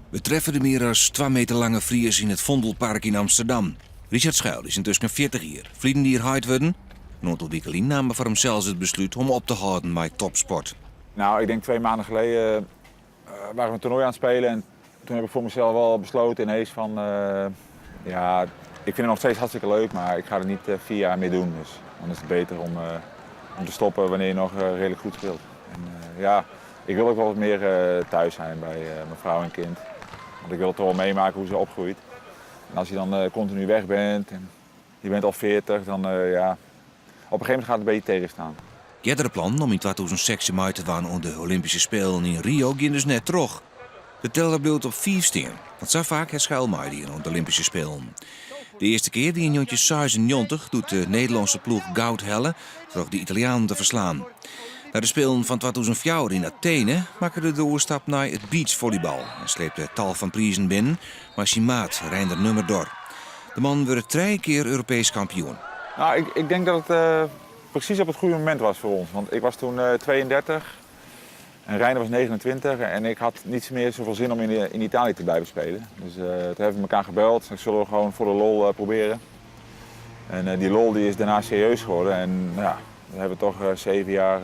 We treffe de mear as twa meter lange Fries yn it Vondelpark yn Amsterdam. Richard Schuil is yntusken 40 jier, ferline jier heit wurden. In oantal wiken lyn naam er foar himsels it beslút om op te hâlden mei topsport. Nou, ik denk 2 maanden geleden waren we een toernooi aan het spelen en toen heb ik voor mezelf wel besloten ineens van, ja, ik vind het nog steeds hartstikke leuk, maar ik ga er niet 4 jaar meer doen. Dus dan is het beter om te stoppen wanneer je nog redelijk goed speelt. En ja, ik wil ook wel wat meer thuis zijn bij mijn vrouw en kind. Want ik wil het toch wel meemaken hoe ze opgroeit. En als je dan continu weg bent en je bent al 40, dan ja, op een gegeven moment gaat het een beetje tegenstaan. Eardere plan om yn 2016 mei te dwaan oan de Olympyske Spelen yn Rio giene dus net troch. De teller bliuwt op 5 stean, want sa faak hat Schuil meidien oan de Olympyske Spelen. De earste kear wie yn 1996 doe't de Nederlânske ploech goud helle troch de Italianen te ferslaan. Nei de Spelen fan 2004 yn Athene makke er de oerstap nei it beachfollybal en sleepte tal fan prizen binnen mei syn maat Reinder Nummerdor. De mannen wurde trije kear Europeesk kampioen. Nou, ik denk dat het precies op het goede moment was voor ons. Want ik was toen 32 en Reinder was 29 en ik had niet meer zoveel zin om in Italië te blijven spelen. Dus toen hebben we elkaar gebeld. Zeg, zullen we gewoon voor de lol proberen? En die lol die is daarna serieus geworden. En nou ja, we hebben toch 7 jaar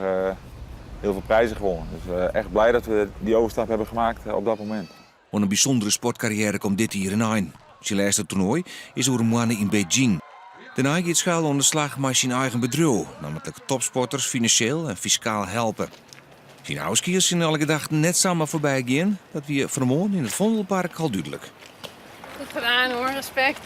heel veel prijzen gewonnen. Dus echt blij dat we die overstap hebben gemaakt op dat moment. Oan in bysûndere sportkarriêre komt dit jier in ein. Syn lêste toernoai is oer in moanne yn Beijing. Dêrnei giet Schuil oan de slach mei syn eigen bedriuw, nammentlik topsporters finansjeel en fiskaal helpe. Syn ôfskie sil nei alle gedachten net samar foarby gean. Dat wie fan 'e moarn yn it Vondelpark al dúdlik. Goed gedaan hoor, respect.